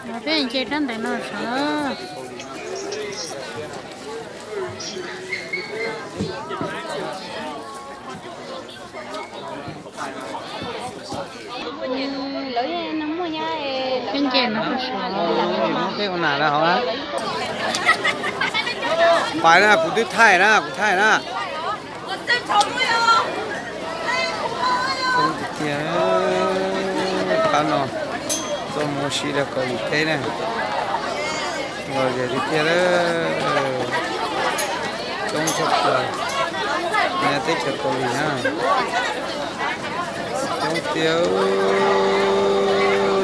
Peb nce rab ntawm no sav. Peb nce no sav. Peb ua nam lawm hauv. Pais na, kuv twb thaij na, kuv thaij na. Tiag, pab no tuaj mus ua si rau Kaus Lim teb na. Lom zem tiag tiag, coob tshaj plaws nyob teb chaws Kaus Lim na. Coob tiag,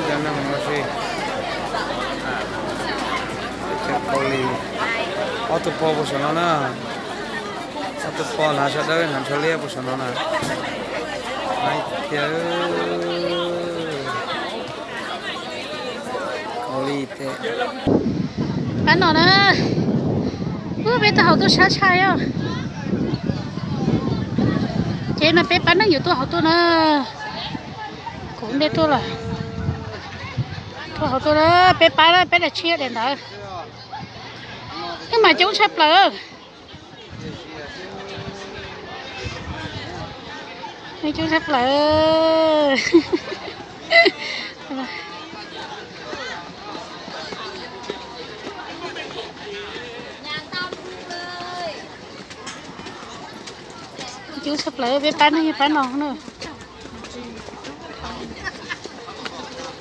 cov neeg mus ua si teb chaws Kaus Lim. Ob tug pog puas saum no na. Ob tug pog hnav tsho dawb hnav tsho liab puas saum no na. Tiag, Kaus Lim teb. Pab no na, ub, peb tuaj hauv tuaj sab tshaj os. Ces no peb pab neeg yuav tuaj hauv tuaj na. Kuv ntej tuaj lawm. Tuaj hauv tuaj na, peb pab na, peb daim tshiab daim ntawd. Wb mas coob tshaj plaws. Coob tshaj plaws. Coob tshaj plaws, peb pab neeg pab no na.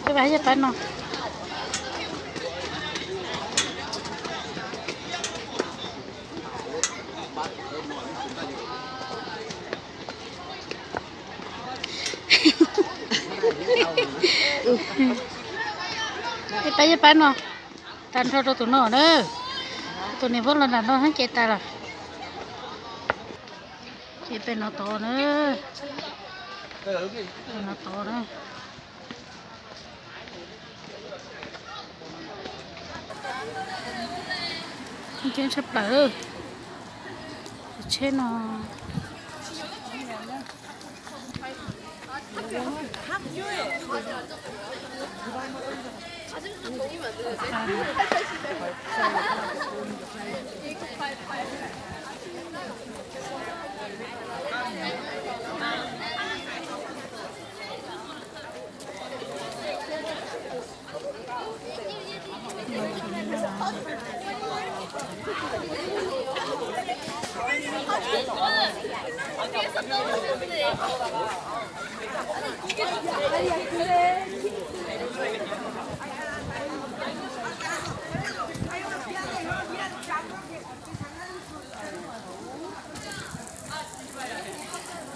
Peb pab pab no. Peb pab pab no. Tag nrho rau tus no na. Tus niam pog los nram no heev ces tas lawm. Ces peb no tod na. No tod na. Coob tshaj plaws. Tsheb no.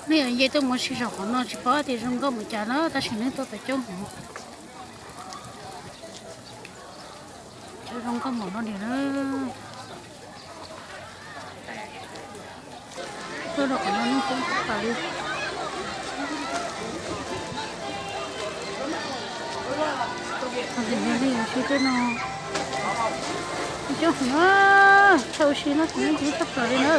Nej nce tuaj mus ua si zaum qhov no tsis paub tias zoo nkauj npaum cas na, tab sis nej tuaj pem coob heev. Cov zoo nkauj npaum no li na. Tuaj rau qhov no nej coob tshaj plaws li. Nej ua si tej no coob heev na, thaum ua si no kuv yeej coob tshaj plaws li na.